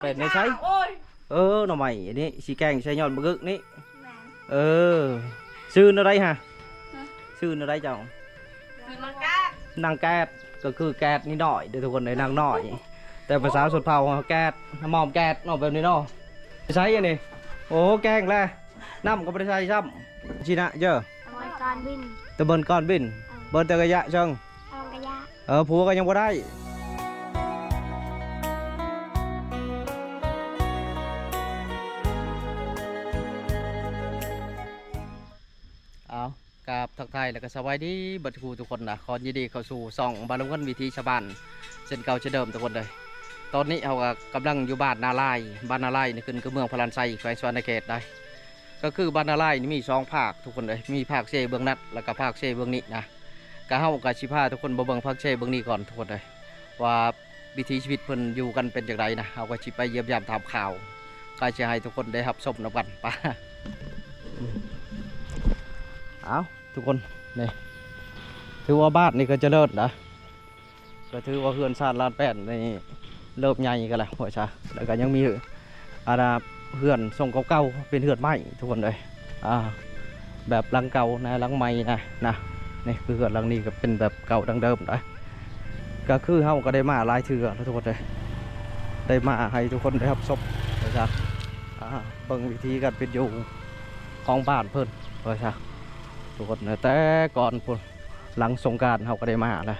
ເປັນແນວໃດ? ໂອ້ຍ ເອີ ໜໍ່ໄມ້ນີ້ຊິແກງໃສ່ຍອດບັກອຶກນີ້. ແມ່ນ. ເອີ ຊື່ແນວໃດຫະ? ຮະ? ຊື່ແນວໃດເຈົ້າ? ຊື່ນາງແກດ ນາງແກດ ກໍຄືແກດນີ້ນ້ອຍເດີ້ທຸກຄົນເອີຍ ນາງນ້ອຍ ແຕ່ພາສາຊົນເຜົ່າແກດ ໝອມແກດເນາະ ແບບນີ້ເນາະ. ໃສ່ອັນນີ້ ໂອ້ ແກງແລ້ວ ນ້ຳກໍບໍ່ໄດ້ໃສ່ຊ້ຳ. ຊິນະເຈີ ຕຳບົນກອນບິນ ຕຳບົນກອນບິນ. ເອີ ເບີນແຕ່ກະຍະເຊິ່ງ ເອີ ກະຍະ ເອີ ຜົວກໍຍັງບໍ່ໄດ້. ເອົາ ກາບທັກທາຍ ແລ້ວກໍສະບາຍດີເບິດຄູ່ທຸກຄົນນະ. ຂໍຍິນດີເຂົ້າສູ່ຊ່ອງບ່າວລຸງເງິນ ວິຖີຊາວບ້ານ ເຊັ່ນເກົ່າເຊັ່ນເດີມທຸກຄົນເດີ. ຕອນນີ້ເຮົາກໍກຳລັງຢູ່ບ້ານນາລາຍ. ບ້ານນາລາຍນີ້ຂຶ້ນກັບເມືອງພະລານໄຊ ແຂວງສະຫວັນນະເຂດໄດ. ກໍຄືບ້ານນາລາຍນີ້ມີສອງພາກທຸກຄົນເອີຍ ມີພາກເຊເບື້ອງນັ້ນ ແລ້ວກໍພາກເຊເບື້ອງນີ້ນະ. ກະເຮົາກະຊິພາທຸກຄົນມາເບິ່ງພາກເຊເບື້ອງນີ້ກ່ອນທຸກຄົນເອີຍ ວ່າວິຖີຊີວິດເພິ່ນຢູ່ກັນເປັນຈັ່ງໃດນະ. ເຮົາກໍຊິໄປຢ້ຽມຢາມຖາມຂ່າວ ກໍຊິໃຫ້ທຸກຄົນໄດ້ຮັບຊົມນຳກັນ. ໄປ ເອົາ ທຸກຄົນ ນີ້ ຖືວ່າບ້ານນີ້ກໍຈະເລີນນະ. ກໍຖືວ່າເຮືອນຊານລານແປ້ນນີ້ເລີ່ມໃຫຍ່ກັນແລ້ວວ່າຊະ. ແລ້ວກໍຍັງມີ ອັນນ່າ ເຮືອນຊົງເກົ່າໆ ເປັນເຮືອນໄມ້ທຸກຄົນເອີຍ. ອ່າ ແບບຫຼັງເກົ່ານະ ຫຼັງໃໝ່ນະ ນະ. ນີ້ຄືເຮືອນຫຼັງນີ້ກໍເປັນແບບເກົ່າດັ້ງເດີມນະ. ກໍຄືເຮົາກໍໄດ້ມາຫຼາຍເທື່ອແລ້ວທຸກຄົນເອີຍ ໄດ້ມາໃຫ້ທຸກຄົນໄດ້ຮັບຊົມວ່າຊະ. ອ່າ ເບິ່ງວິຖີການເປັນຢູ່ຂອງບ້ານເພິ່ນວ່າຊະ ທຸກຄົນເອີຍ ແຕ່ກ່ອນພຸ້ນ. ຫຼັງສົງການເຮົາກໍໄດ້ມາແລ້ວ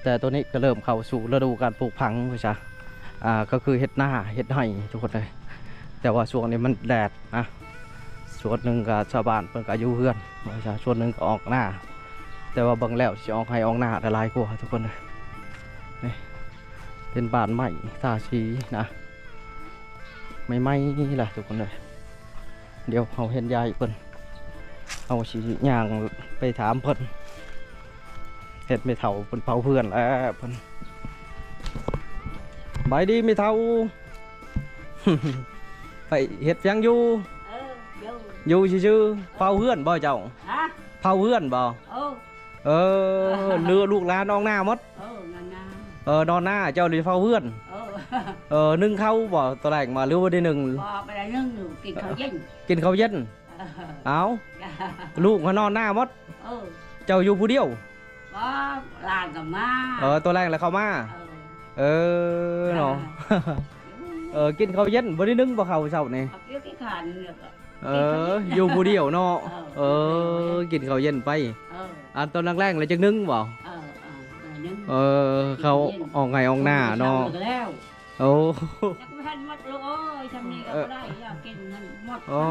ແຕ່ໂຕນີ້ກໍເລີ່ມເຂົ້າສູ່ລະດູການປູກຝັງວ່າຊະ. ອ່າ ກໍຄືເຮັດນາເຮັດໄຮ່ທຸກຄົນເອີຍ ແຕ່ວ່າຊ່ວງນີ້ມັນແດດນະ. ສ່ວນໜຶ່ງກໍຊາວບ້ານເພິ່ນກໍຢູ່ເຮືອນວ່າຊະ ສ່ວນໜຶ່ງກໍອອກນາ ແຕ່ວ່າເບິ່ງແລ້ວຊິອອກໄຮ່ອອກນາຫຼາຍກວ່າທຸກຄົນເອີຍ. ນີ້ເປັນບ້ານໄມ້ທາສີນະ ໃໝ່ໆ ລະທຸກຄົນເອີຍ. ດຽວເຮົາເຫັນຍາຍເພິ່ນ ເຮົາຊິຍ່າງໄປຖາມເພິ່ນ. ເຫັນແມ່ເຖົ້າເພິ່ນເຝົ້າເຮືອນແລ້ວເພິ່ນ. ສະບາຍດີແມ່ເຖົ້າ ໄປເຮັດຫຍັງຢູ່? ເອີ ຢູ່ ຢູ່ຊື່ໆ ເຝົ້າເຮືອນບໍ່ເຈົ້າ? ຮະ? ເຝົ້າເຮືອນບໍ່? ເອີ. ເອີ ຫຼືລູກຫຼານອອກນາໝົດ? ເອີ ນອນນາ ເອີ ນອນນາ ເຈົ້ານີ້ເຝົ້າເຮືອນ. ເອີ ເອີ ໜຶ້ງເຂົ້າບໍ່ ຕອນແລງມາ ຫຼືບໍ່ໄດ້ໜຶ້ງ? ບໍ່ ບໍ່ໄດ້ໜຶ້ງ ກິນເຂົ້າເຢັນ ກິນເຂົ້າເຢັນ. ເອີ ເອົ້າ ລູກຫານອນນາໝົດ? ເອີ ເຈົ້າຢູ່ຜູ້ດຽວ? ບໍ່ ຫຼານກໍມາ. ເອີ ຕອນແລງແລ້ວເຂົ້າມາ. ເອີ ເອີ ເນາະ ເອີ ກິນເຂົ້າເຢັນ ບໍ່ໄດ້ໜຶ້ງບໍ່ເຂົ້າເຊົ້ານີ້? ເອົາເອົາກິນຂ້າວນີ້ແຫຼະ. ເອີ ຢູ່ຜູ້ດຽວເນາະ. ເອີ ເອີ ກິນເຂົ້າເຢັນໄປ. ເອີ ອັນຕອນແລງໆແລ້ວຈັ່ງໜຶ້ງບໍ່? ເອີ ເອີ ໜຶ້ງ ເອີ ເຂົ້າອອກໄຮ່ອອກນາເນາະ. ໂອ້ ຍັງບໍ່ທັນໝົດລູກເອີຍ ຊ່ຳນີ້ກໍບໍ່ໄດ້ ຢາກກິນນັ້ນໝົດ. ອໍ ເອີ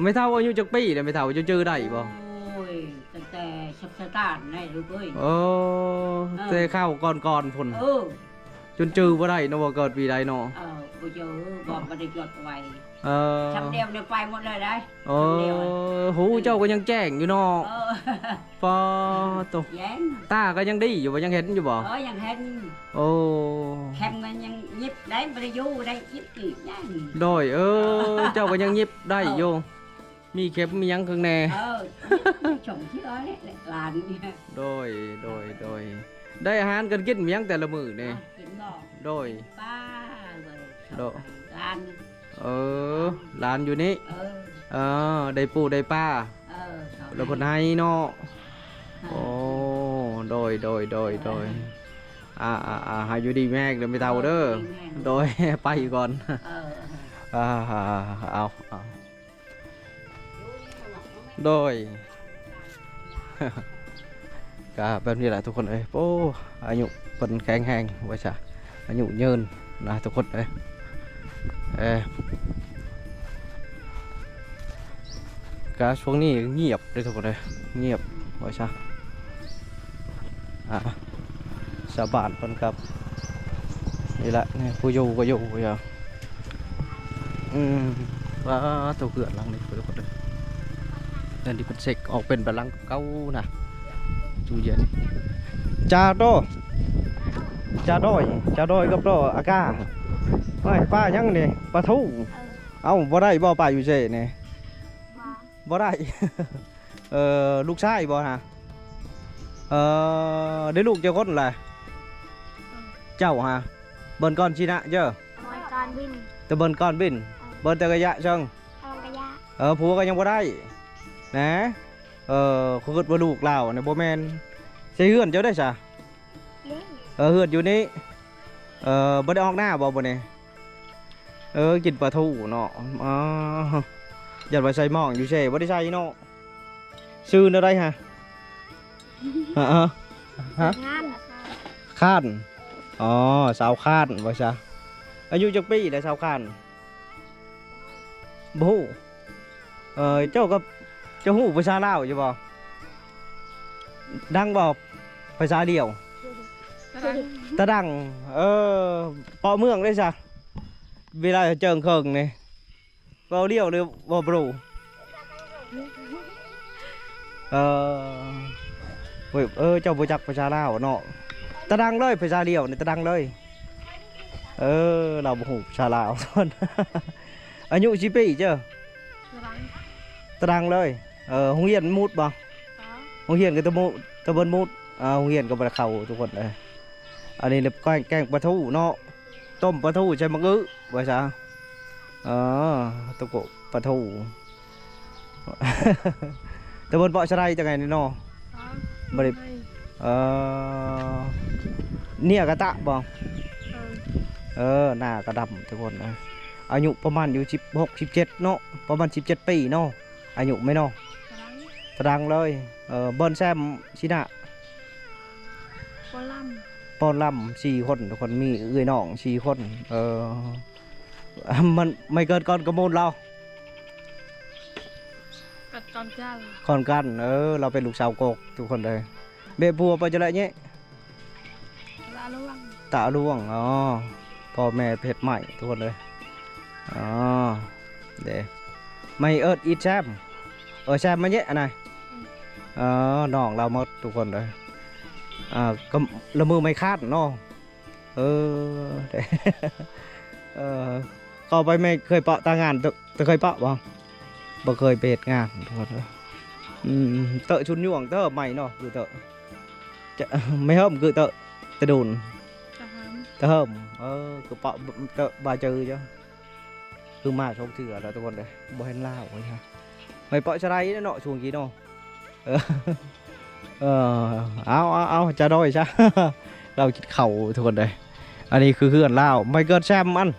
ແມ່ເຖົ້າອາຍຸຈັກປີແລ້ວ ແມ່ເຖົ້າ ເຈົ້າຈື່ໄດ້ບໍ່? ໂອ້ຍ ຕັ້ງແຕ່ສັບສະຕານໄດ້ລູກເອີຍ. ໂອ້ ເອີ ແຕ່ຄາວກ່ອນໆພຸ້ນ. ເອີ ຈົນຈື່ບໍ່ໄດ້ເນາະ ວ່າເກີດປີໃດເນາະ. ເອີ ບໍ່ຈື່ ບໍ່ ບໍ່ໄດ້ຈົດໄວ້. ເອີ ຊ່ຳດຽວນີ້ໄປໝົດເລີຍໄດ໋. ເອີ ຊ່ຳດຽວ. ຫູເຈົ້າກໍຍັງແຈ້ງຢູ່ເນາະ. ເອີ ປາໂຕ ຕາກໍຍັງດີຢູ່ບໍ່? ຍັງເຫັນຢູ່ບໍ່? ເອີ ຍັງເຫັນ. ໂອ້ ແຄມກໍຍັງຍິບໄດ້ ບໍ່ໄດ້ຢູ່ໄດ້ ຍິບອີກຍັງ. ໂດຍ ເອີ ເຈົ້າກໍຍັງຍິບໄດ້ຢູ່. ມີເຂັມມີຫຍັງຂ້າງແນ່. ເອີ ຊົງເຊື່ອແຫຼະຫຼານ. ໂດຍ ໂດຍ ໂດຍ ໄດ້ອາຫານການກິນມີຫຍັງແຕ່ລະມື້ນີ້? ກິນບໍ່? ໂດຍ ປາເວີຍ ໂດຍ ຫຼານ. ເອີ ຫຼານຢູ່ນີ້. ເອີ ເອີ ໄດ້ປູໄດ້ປາ. ເອີ ແລ້ວເພິ່ນໃຫ້ເນາະ. ໂອ້ ໂດຍ ໂດຍ ໂດຍ ໂດຍ. ອ່າໆໆ ໃຫ້ຢູ່ດີມີແຮງເດີແມ່ເຖົ້າເດີ. ໂດຍ ໄປກ່ອນ. ເອີ ອ່າ ເອົາ ເອົາ ໂດຍ ກະແບບນີ້ແຫຼະທຸກຄົນເອີຍ. ໂອ້ ອາຍຸເພິ່ນແຂງແຮງວ່າຊະ ອາຍຸຍືນນະທຸກຄົນເອີຍ. ເອີ ກະຊ່ວງນີ້ງຽບເດ້ທຸກຄົນເອີຍ ງຽບວ່າຊະ. ອ່າ ຊາວບ້ານເພິ່ນກັບ ນີ້ແຫຼະ ນີ້ ຜູ້ຢູ່ກໍຢູ່ ຜູ້ຢູ່. ອືມ ວ້າ ໂຕເຮືອນຫຼັງນີ້ທຸກຄົນເອີຍ ເຮືອນທີ່ເພິ່ນເຊັກອອກເປັນບານຫຼັງເກົ່ານະ ຕູ້ເຢັນ. ຈາໂຕ ຈາດອຍ ຈາດອຍກັບໂຕອາກາ. ເຮີ້ຍ ປາຫຍັງນີ້? ປາທູ. ເອີ ເອົ້າ ບໍ່ໄດ້ບໍ່ ປາຢູ່ເຊນີ້? ບໍ່ ບໍ່ໄດ້. ເອີ ລູກຊາຍບໍ່ຫະ? ເອີ ໄດ້ລູກຈັກຄົນລະ? ເອີ ເຈົ້າຫະ? ເບິ່ງກ່ອນຊິນະເດີ້. ເອີ ການບິນ ຕຳບົນກອນບິນ ເອີ ເບິ່ງແຕ່ກະຍະເຊິ່ງ ກຳລັງກະຍະ ເອີ ຜົວກໍຍັງບໍ່ໄດ້ນະ ເອີ ຂ້ອຍຄິດວ່າລູກລາວນີ້ບໍ່ແມ່ນ ໃສ່ເຮືອນເຈົ້າໄດ້ຊະ ເອີ ເຮືອນຢູ່ນີ້ ເອີ ບໍ່ໄດ້ອອກໜ້າບໍ່ມື້ນີ້? ເອີ ກິນປາທູເນາະ ອໍ ຢ້ານວ່າໃສ່ໝ້ອງຢູ່ເຊ ບໍ່ໄດ້ໃສ່ເນາະ. ຊື່ແນວໃດຫະ? ຮະ? ຮະ? ຄານ ອໍ ສາວຄານວ່າຊະ. ອາຍຸຈັກປີແລ້ວສາວຄານ? ບໍ່ຮູ້. ເອີ ເຈົ້າກໍ ເຈົ້າຮູ້ພາສາລາວຢູ່ບໍ່? ດັງບໍ່ ພາສາລຽວ? ຕະດັງ ຕະດັງ. ເອີ ເປາະເມືອງເດ້ຊະ ເວລາເຈີງເຄິ່ງນີ້ ເວົ້າລຽວຫຼືເວົ້າບຣູ? ເອີ ເອີ ເຈົ້າບໍ່ຈັກພາສາລາວເນາະ. ຕະດັງເລີຍ ພາສາລຽວນີ້ຕະດັງເລີຍ. ເອີ ລາວບໍ່ຮູ້ພາສາລາວ. ອາຍຸຈັກປີເຈົ້າ? ຕະດັງ ຕະດັງເລີຍ. ເອີ ໂຮງຮຽນມຸດບໍ່? ອໍ ໂຮງຮຽນກໍຕະມຸ ຕະບົນມຸດ. ເອີ ໂຮງຮຽນກໍບໍ່ໄດ້ເຂົ້າທຸກຄົນເອີຍ. ອັນນີ້ແກງ ແກງປາທູເນາະ ຕົ້ມປາທູໃສ່ໝາກອຶວ່າຊະ. ເອີ ຕະໂກະປາທູ. ຕະບົນເປາະສະໄລຈັ່ງໃດນີ້ເນາະ? ອໍ ບໍ່ໄດ້ ເອີ ເນຍກະຕະບໍ່? ເອີ ເອີ ໜ້າກະດຳທຸກຄົນເອີຍ. ອາຍຸປະມານຢູ່ສິບຫົກ ສິບເຈັດເນາະ ປະມານສິບເຈັດປີເນາະ ອາຍຸແມ່ນເນາະ. ຕະດັງ ຕະດັງເລີຍ. ເອີ ບ່ອນແຊມຊິນະ ປອນລຳ ປອນລຳ ສີ່ຄົນທຸກຄົນ ມີເອື້ອຍນ້ອງສີ່ຄົນ. ເອີ ມັນ ໄມເກີດກ່ອນກະມູນລາວ ເກີດກ່ອນກັນ ກ່ອນກັນ. ເອີ ລາວເປັນລູກສາວກົກທຸກຄົນເອີຍ. ແມ່ຜົວໄປຈະແລະແຍະ ຕາຫຼວງ ຕາຫຼວງ. ອໍ ພໍ່ແມ່ເພັດໃໝ້ທຸກຄົນເອີຍ. ອໍ ເດ້ ໄມເອີ້ນອີດແຊມ ເອີ ແຊມມາແຍະອັນໃດ. ອືມ ເອີ ນ້ອງລາວໝົດທຸກຄົນເອີຍ. ອ່າ ກໍລະມືໄມຄານເນາະ. ເອີ ເອີ ເຂົ້າໄປແມ່ເຄີຍປະຕາງານ ເຈົ້າເຄີຍປະບໍ່? ບໍ່ເຄີຍໄປເຮັດງານທຸກຄົນເອີຍ. ອືມ ເຕີະຊຸນຍວງ ເຕີະໃໝ່ເນາະ ຄືເຕີະ ຈະ ໄມເຮີມ ຄືເຕີະ ຕະດູນ ຕະເຮີມ ຕະເຮີມ. ເອີ ຄືປະ ເຕີະບາເຈີເຈົ້າ ຄືມາສອງເທື່ອແລ້ວທຸກຄົນເອີຍ ບໍ່ເຫັນລາວເລີຍ. ໄມເປາະສະໄລເນາະ ຊ່ວງກີ້ເນາະ. ເອີ ເອີ ເອົາ ເອົາ ເອົາ ຈະດ້ອຍຊະ ລາວກິນເຂົ້າທຸກຄົນເອີຍ. ອັນນີ້ຄືເຮືອນລາວ ໄມເກີດແຊມອັນ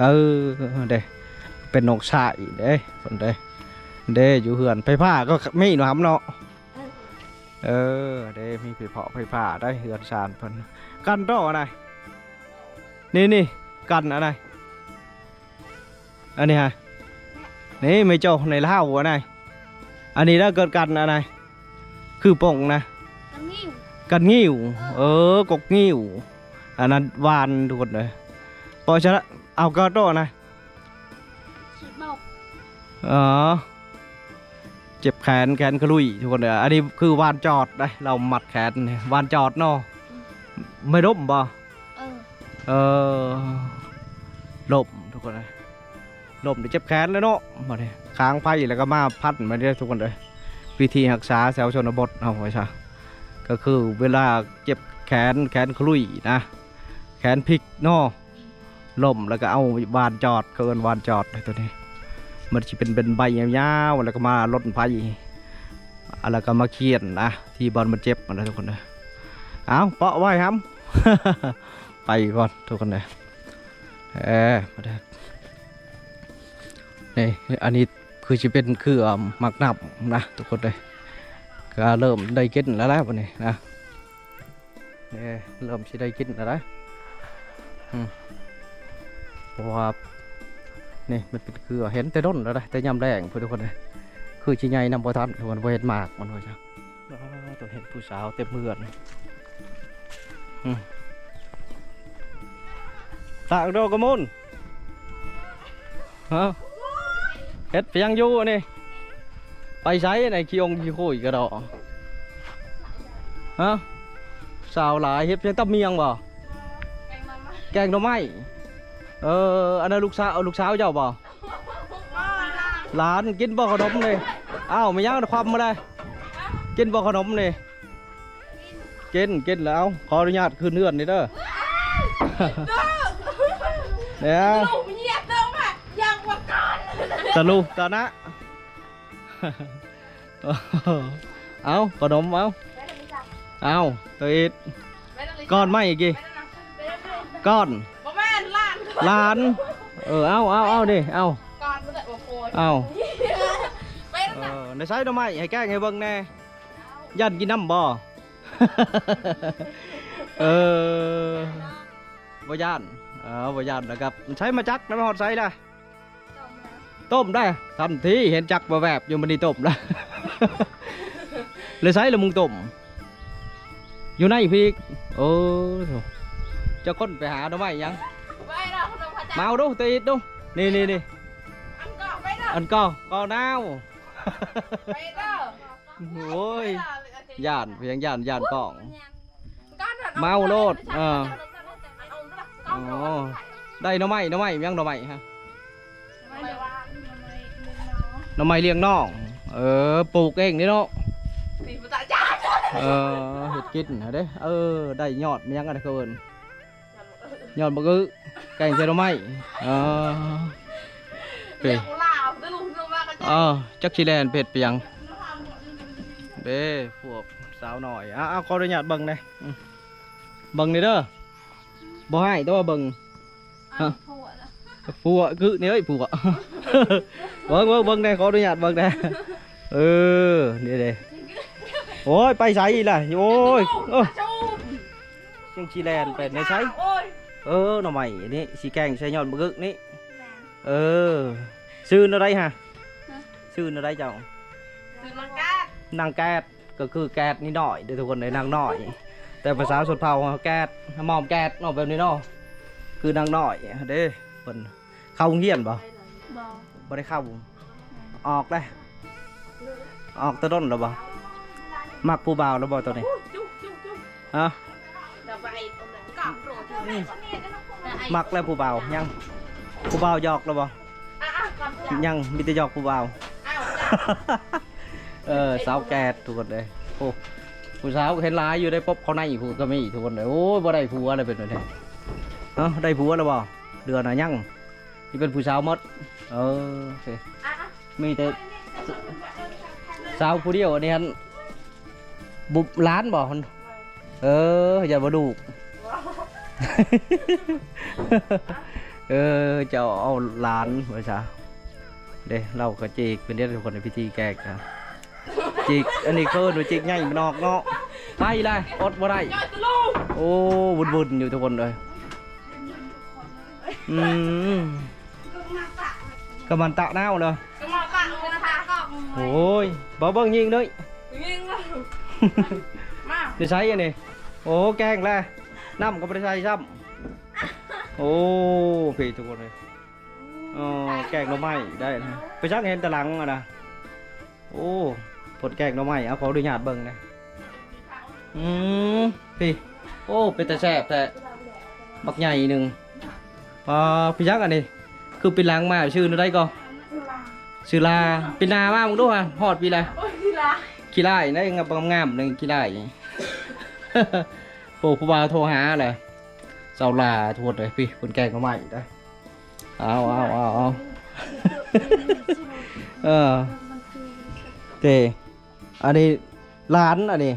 ເອີ ເດ້ ເປັນນ້ອງຊາຍເດ້ ເພິ່ນເດ້ ເດ້ ຢູ່ເຮືອນ ໄຟຟ້າກໍມີເນາະ ຫຳເນາະ. ເອີ ເດ້ ມີໄຟຟ້າ ໄຟຟ້າໄດ໋ ເຮືອນຊານເພິ່ນ. ກັນໂຕອັນໃດ ນີ້ ນີ້ ກັນອັນໃດ? ອັນນີ້ຫະ ນີ້ ແມ່ເຈົ້າໃນລາວອັນໃດ? ອັນນີ້ລະເກີດກັນອັນໃດ? ຄືປົງນະ ກັນງິ້ວ ກັນງິ້ວ. ເອີ ເອີ ກົກງິ້ວ ອັນນັ້ນຫວານທຸກຄົນເອີຍ. ເພາະສະນັ້ນ ເອົາກະໂຕນະ ເອີ ເຈັບແຂນ ແຂນຂະລຸຍທຸກຄົນເອີຍ. ອັນນີ້ຄືຫວານຈອດໄດ໋ ລາວມັດແຂນນີ້ ຫວານຈອດເນາະ. ອືມ ໄມ່ລົ້ມບໍ່? ເອີ ເອີ ລົ້ມທຸກຄົນເອີຍ ລົ້ມໄດ້ເຈັບແຂນແລ້ວເນາະ. ບາດນີ້ຄາງໄຟແລ້ວກໍມາພັນ ບາດນີ້ທຸກຄົນເອີຍ. ວິທີຮັກສາແຖວຊົນນະບົດເຮົາວ່າຊະ ກໍຄືເວລາເຈັບແຂນ ແຂນຂະລຸຍນະ ແຂນພິກເນາະ ລົ້ມແລ້ວກໍເອົາຫວ່ານຈອດ ເຂົາເອີ້ນຫວ່ານຈອດໂຕນີ້. ມັນຊິເປັນ ເປັນໃບຍາວໆ ແລ້ວກໍມາລົນໄຟ ແລ້ວກໍມາຂຽນນະ ທີ່ບ່ອນມັນເຈັບຫັ້ນນະທຸກຄົນເອີຍ. ເອົາ ເປາະໄວ້ຫຳ ໄປກ່ອນທຸກຄົນເອີຍ. ເອີ ມາເດີ ນີ້ ອັນນີ້ຄືຊິເປັນເຄືອໝາກນ້ຳນະທຸກຄົນເອີຍ. ກໍເລີ່ມໄດ້ກິນແລ້ວແຫຼະບັດນີ້ນະ ນີ້ ເລີ່ມຊິໄດ້ກິນແລ້ວນະ. ອືມ ເພາະວ່ານີ້ມັນເປັນເຄືອ ເຫັນແຕ່ດົນແລ້ວນະ ແຕ່ຍາມແລງພຸ້ນທຸກຄົນເອີຍ. ຄືຊິໃຫຍ່ນຳບໍ່ທັນທຸກຄົນ ບໍ່ເຫັນໝາກມັນວ່າຊະ. ອ້າ ໂຕ ເຫັນຜູ້ສາວເຕັມເຮືອນ. ອືມ ຕາກດອກກະມຸນ ຮະ ເຮັດຫຍັງຢູ່ນີ້? ໄປໃສໃນຂີ້ອົງຂີ້ໂຄຍກະດອກ ຮະ? ສາວຫຼາຍ ເຮັດຫຍັງ ຕຳໝຽງບໍ່? ແກງໜໍ່ໄມ້ ແກງໜໍ່ໄມ້. ເອີ ອັນນັ້ນລູກສາວ ລູກສາວເຈົ້າບໍ່? ຫຼານກິນບໍ່ຂະໜົມນີ້? ອ້າວ ແມ່ນຫຍັງຄວາມມາໄດ໋? ກິນບໍ່ຂະໜົມນີ້? ກິນ ກິນແລ້ວ ຂໍອະນຸຍາດຂຶ້ນເຮືອນນີ້ເດີ. ເດີ ເດີ ເອີ ລູກເມຍເຕີມາຢ່າງວ່າກ່ອນ ຕະລຸຕະນະ ເອົາ ຂະໜົມ ເອົາ ເອົາ ໂຕອິດ ກ່ອນໄມ້ອີກ ກ່ອນ ບໍ່ແມ່ນ ຫຼານ ຫຼານ ເອີ ເອົາ ເອົາ ເອົາ ເດ້ ເອົາ ກ່ອນບໍ່ໄດ້ ໂອ້ໂຫ ເອົາ ໄປແລ້ວ ເອີ ນະ ໃສ່ໜໍ່ໄມ້ໃຫ້ແກງໃຫ້ເບິ່ງແດ່ ຢ້ານກິນນຳບໍ່? ເອີ ບໍ່ຢ້ານ ເອີ ບໍ່ຢ້ານນະຄັບ ໃຊ້ມາຈັກນຳ ຮອດໃສລະ? ຕົ້ມໄດ້ ທັນທີເຫັນຈັກແວບໆຢູ່ ມື້ນີ້ຕົ້ມລະ ແລ້ວໃສລະມຸງຕົ້ມ? ຢູ່ໃນພີກ ໂອ້ ເຈົ້າຄົນໄປຫາໜໍ່ໄມ້ຫຍັງ? ມາເອົາດູ ເຕະອິດດູ ນີ້ໆໆ ອັນກໍ ກໍນາວ ໂອ້ຍ ຢ້ານ ພຽງຢ້ານ ຢ້ານກ້ອງ ເມົາໂລດ ເອີ ອໍ ໄດ້ໜໍ່ໄມ້ ໜໍ່ໄມ້ ຫຍັງໜໍ່ໄມ້ຮະ? ໜໍ່ໄມ້ລຽງນ້ອງ ເອີ ປູກເອງນີ້ເນາະ ເອີ ເຮັດກິນຫັ້ນເດ້ ເອີ ໄດ້ຍອດຫຍັງອັນນັ້ນເຂົາເອີ້ນ ຍອດບັກອຶ ແກງໃສ່ໜໍ່ໄມ້ ເອີ ເອີ ຈັກຊິແລ່ນໄປເຮັດໄປຫຍັງເດ້ ພວກສາວນ້ອຍ ເອົາ ເອົາ ຂໍອະນຸຍາດເບິ່ງແດ່ ອືມ ເບິ່ງນີ້ເດີ ບໍ່ຮ້າຍແຕ່ວ່າເບິ່ງ ຮະ ຜົວນະ ຜົວຄືນີ້ເອີຍ ຜົວ ເບິ່ງ ເບິ່ງ ເບິ່ງແດ່ ຂໍອະນຸຍາດເບິ່ງແດ່ ເອີ ນີ້ເດ້ ໂອ້ຍ ໄປໃສລະ ໂອ້ຍ ເອີ ຈັ່ງຊິແລ່ນໄປໃນໃສ ໂອ້ຍ ເອີ ໜໍ່ໄມ້ນີ້ຊິແກງໃສ່ຍອດບັກອຶນີ້ ແມ່ນ ເອີ ຊື່ແນວໃດຫະ? ຮະ ຊື່ແນວໃດເຈົ້າ? ຊື່ນາງແກດ ນາງແກດ ກໍຄືແກດນີ້ນ້ອຍເດີ້ທຸກຄົນເອີຍ ນາງນ້ອຍ ແຕ່ພາສາຊົນເຜົ່າແກດ ໝອມແກດເນາະ ແບບນີ້ເນາະ ຄືນາງນ້ອຍເດ້ ເພິ່ນເຂົ້າໂຮງຮຽນບໍ່? ບໍ່ ບໍ່ໄດ້ເຂົ້າ ອອກແລ້ວ ອອກແຕ່ດົນແລ້ວບໍ່? ມັກຜູ້ບ່າວແລ້ວບໍ່ຕອນນີ້? ຮະ? ອືມ ມັກແລ້ວຜູ້ບ່າວ ຍັງ ຜູ້ບ່າວຫຍອກແລ້ວບໍ່? ຍັງ ມີແຕ່ຫຍອກຜູ້ບ່າວ ເອີ ສາວແກດທຸກຄົນເອີຍ ໂອ້ ຜູ້ສາວເຫັນຫຼາຍຢູ່ໄດ໋ ປົບເຂົ້າໃນພຸ້ນກໍມີທຸກຄົນເອີຍ ໂອ້ຍ ບໍ່ໄດ້ຜົວແລ້ວເປັນແບບນີ້ ເອົ້າ ໄດ້ຜົວແລ້ວບໍ່? ເດືອນນະ ຍັງ ຊິເປັນຜູ້ສາວໝົດ ເອີ ໂອເຄ ມີແຕ່ສາວຜູ້ດຽວອັນນີ້ຫັ້ນ ບຸ ຫຼານບໍ່? ເອີ ຢ່າວ່າລູກ ເອີ ເຈົ້າເອົາຫຼານວ່າຊະ ເດ້ ລາວກໍຈີກເປັນເດ້ທຸກຄົນ ໃນພິທີແກກ ຈີກ ອັນນີ້ເອີ້ນວ່າຈີກໃຫຍ່ມັນອອກເນາະ ໄປແລ້ວ ອົດບໍ່ໄດ້ ໂອ້ ວຸ່ນໆຢູ່ທຸກຄົນເອີຍ ອືມ ກະມັນຕະນາວເດີ ໂອ້ຍ ບໍ່ເບິ່ງຍິງເດີ ຍິງມາ ນິໄສອັນນີ້ ໂອ້ ແກງແລ້ວ ນ້ຳກໍບໍ່ໄດ້ໃສ່ຊ້ຳ ໂອ້ ພີ້ທຸກຄົນເອີຍ ອໍ ແກງໜໍ່ໄມ້ໄດ້ນະ ໄປສັງເຫັນແຕ່ຫຼັງຫັ້ນນະ ໂອ້ ເພິ່ນແກງໜໍ່ໄມ້ ເອົາ ຂໍອະນຸຍາດເບິ່ງແດ່ ອືມ ພີ້ ໂອ້ ເປັນຕາແຊບແທ້ ບັກໃຫຍ່ໜຶ່ງ ອ່າ ພີ່ຍັງອັນນີ້ ຄືປີຫຼັງມາ ຊື່ແນວໃດກໍ? ຊື່ລາ ປີໜ້າມາເບິ່ງດູຫາ ຮອດປີລະ ໂອ້ຍ ຂີ້ລ້າຍ ຂີ້ລ້າຍໄດ໋ ງາມໆ ໜຶ່ງຂີ້ລ້າຍ ໂອ້ ຜູ້ບ່າວໂທຫາແຫຼະ ສາວລາ ໂທດເດ້ ພີ້ ເພິ່ນແກງໜໍ່ໄມ້ໄດ໋ ເອົາ ເອົາ ເອົາ ເອົາ ເອີ ເດ້ ອັນນີ້ຫຼານ ອັນນີ້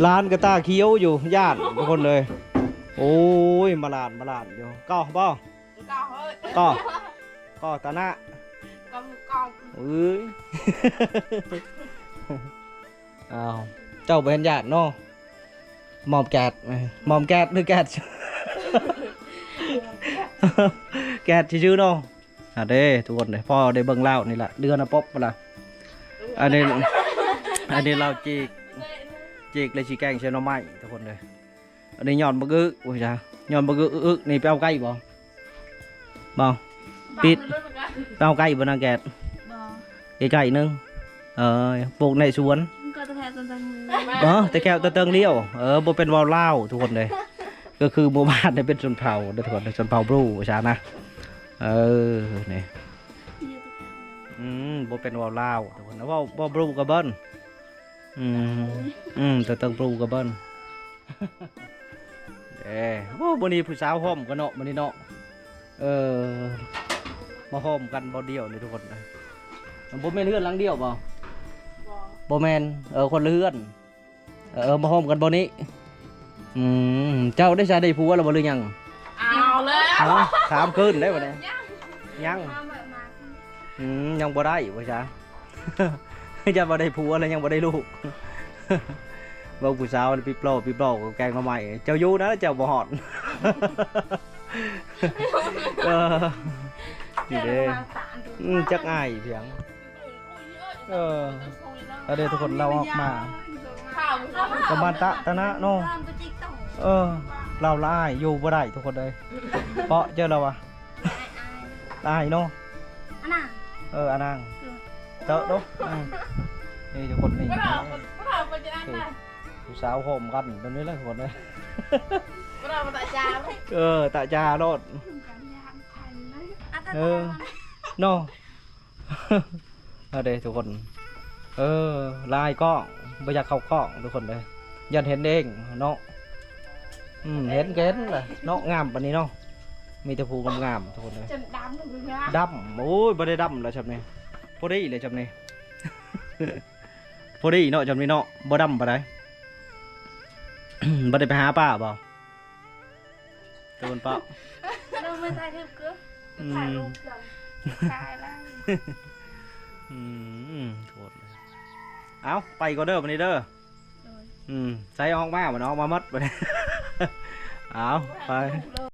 ຫຼານກໍຕາຂຽວຢູ່ ຢ້ານທຸກຄົນເອີຍ ໂອ້ຍ ມາຫຼານ ມາຫຼານຢູ່ ກໍບໍ່ ກໍ ກໍຕານະ ກໍ ກໍ ເອີຍ ອ້າວ ເຈົ້າບໍ່ເຫັນຢ້ານເນາະ ໝອມແກດ ໝອມແກດ ຫຼື ແກດ ແກດຊື່ໆເນາະ ອ່າເດ້ ທຸກຄົນເດ້ ພໍໄດ້ເບິ່ງລາວນີ້ລະ ເດືອນນະປົບລະ ອັນນີ້ ອັນນີ້ລາວຈີກ ຈີກແລ້ວຊິແກງໃສ່ໜໍ່ໄມ້ ທຸກຄົນເດ້ ອັນນີ້ຍອດບັກອຶ ໂອ້ຍ ຍອດບັກອຶ ອຶ ອຶ ນີ້ໄປເອົາໄກ່ບໍ່? ບໍ່ ປິດ ໄປເອົາໄກ່ບໍ່ນາງແກດ? ບໍ່ ໄກ່ໜຶ່ງ ເອີ ປູກໃນສວນ ກໍແຕ່ແຄ່ຕົ້ນເທິງ ບໍ່ ແຕ່ແຄ່ຕົ້ນເທິງລຽວ ເອີ ບໍ່ເປັນເວົ້າລາວ ທຸກຄົນເດ້ ກໍຄືໝູ່ບ້ານນີ້ເປັນຊົນເຜົ່າເດ້ ທຸກຄົນ ຊົນເຜົ່າບຣູຊະນະ ເອີ ນີ້ ອືມ ບໍ່ເປັນເວົ້າລາວ ທຸກຄົນ ເວົ້າ ເວົ້າບຣູກໍເບິ່ນ ອືມ ອືມ ແຕ່ເທິງບຣູກໍເບິ່ນ ເອີ ໂອ້ ມື້ນີ້ຜູ້ສາວພ້ອມກັນເນາະ ມື້ນີ້ເນາະ ເອີ ມາໂຮມກັນບ່ອນດຽວນີ້ທຸກຄົນ. ບໍ່ແມ່ນເຮືອນຫຼັງດຽວບໍ່? ບໍ່ ບໍ່ແມ່ນ. ເອີ ຄົນລະເຮືອນ. ເອີ ມາໂຮມກັນບ່ອນນີ້. ອືມ ເຈົ້າໄດ້ຊະ ໄດ້ຜົວແລ້ວບໍ່ ຫຼືຍັງ? ເອົາແລ້ວ ຮະ? ສາມຄືນໄດ້ບັດນີ້. ຍັງ ຍັງ ອືມ ຍັງບໍ່ໄດ້ວ່າຊະ. ຢ້ານບໍ່ໄດ້ຜົວແລ້ວຍັງບໍ່ໄດ້ລູກ. ເບິ່ງຜູ້ສາວປິບລໍ ປິບລໍ ແກງໜໍ່ໄມ້. ເຈົ້າຢູ່ນະ ເຈົ້າບໍ່ຮອດ. ເອີ ນີ້ເດ້. ອືມ ຈັກອາຍພຽງ. ເອີ ອັນເດ້ທຸກຄົນ ລາວອອກມາ ປະມານຕະ ຕະນະເນາະ. ເອີ ລາວລະອາຍ ຢູ່ບໍ່ໄດ້ທຸກຄົນເອີຍ. ເພາະເຈີລາວວ່າ ລະອາຍເນາະ. ອານາງ ເອີ ອານາງ ເຕີໂຕ. ອືມ ນີ້ທຸກຄົນນີ້ ຜູ້ສາວໂຮມກັນແບບນີ້ແຫຼະທຸກຄົນເອີຍ. ເອີ ຕະຈາໂລດ ເອີ ເນາະ. ເອົາເດ້ທຸກຄົນ ເອີ ລາຍກ້ອງ ບໍ່ຢາກເຂົ້າກ້ອງທຸກຄົນເດີ ຢ້ານເຫັນເອງເນາະ. ອືມ ເຫັນກໍເຫັນແຫຼະເນາະ ງາມປານນີ້ເນາະ. ມີແຕ່ຜູ້ງາມໆທຸກຄົນເດີ ຈົນດຳ ດຳ. ໂອ້ຍ ບໍ່ໄດ້ດຳແລ້ວຊ່ຳນີ້ ພໍດີແລ້ວຊ່ຳນີ້ ພໍດີເນາະ ຊ່ຳນີ້ເນາະ ບໍ່ດຳປານໃດ. ບໍ່ໄດ້ໄປຫາປາບໍ່? ຕະເວັນເປາະ ລົງມາຖ່າຍຮູບຄື ອືມ ຖ່າຍຮູບເຄື່ອງ ຕາຍແລ້ວ. ອືມ ໂທດເລີຍ. ເອົາ ໄປກ່ອນເດີບັດນີ້ເດີ. ໂດຍ. ອືມ ໃສ່ອອກມາບັດນີ້ ອອກມາໝົດບັດນີ້. ເອົາ ໄປ.